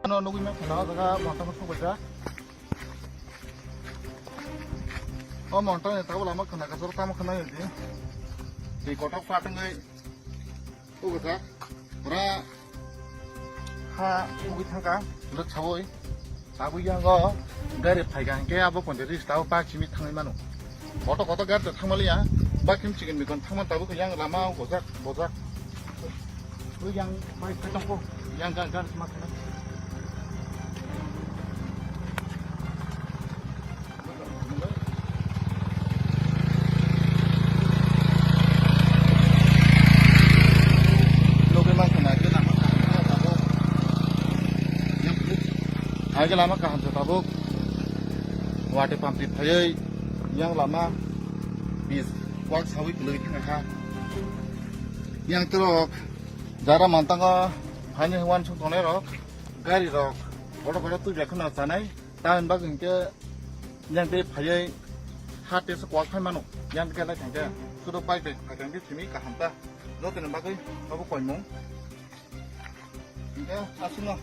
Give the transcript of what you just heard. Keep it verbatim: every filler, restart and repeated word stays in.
No nugui ma khana o jaga monta ma thok baja. O monta ni tabuk lama khana ka jor tamo khana yodi. Twi kotok patungui. O gata. Pura ha ugui thangka. Lo chawoi. Tabuk yango gari phaiga hingke abo konde ris tabo bak simi thangwi mano. Koto koto gari to thangmaliya. Bak simi chicken mikon thangman tabuk yang lama bojak bojak. Ui yang bai kacang ko. Yang gar gar sima kena. Loge mang kena ke lama kaham ke tabuk. Yang puk. Hai ke lama kaham ke tabuk. Wate pampi phayai yang lama bis wak sawi keloi thang ha. Yang terok jara mantango hani wan sung tonai rok gari rok bodo bodo tu jakhna chanai. Tamni bagwi hwnkhe yang tei phaiwi ha tesa kwak phai mano. Yang tei khe lai thangkhe sudo bike bai phai thangkhe simi kaham ta. Jotoni bagwi abo koimung. Hwnkhe aswkno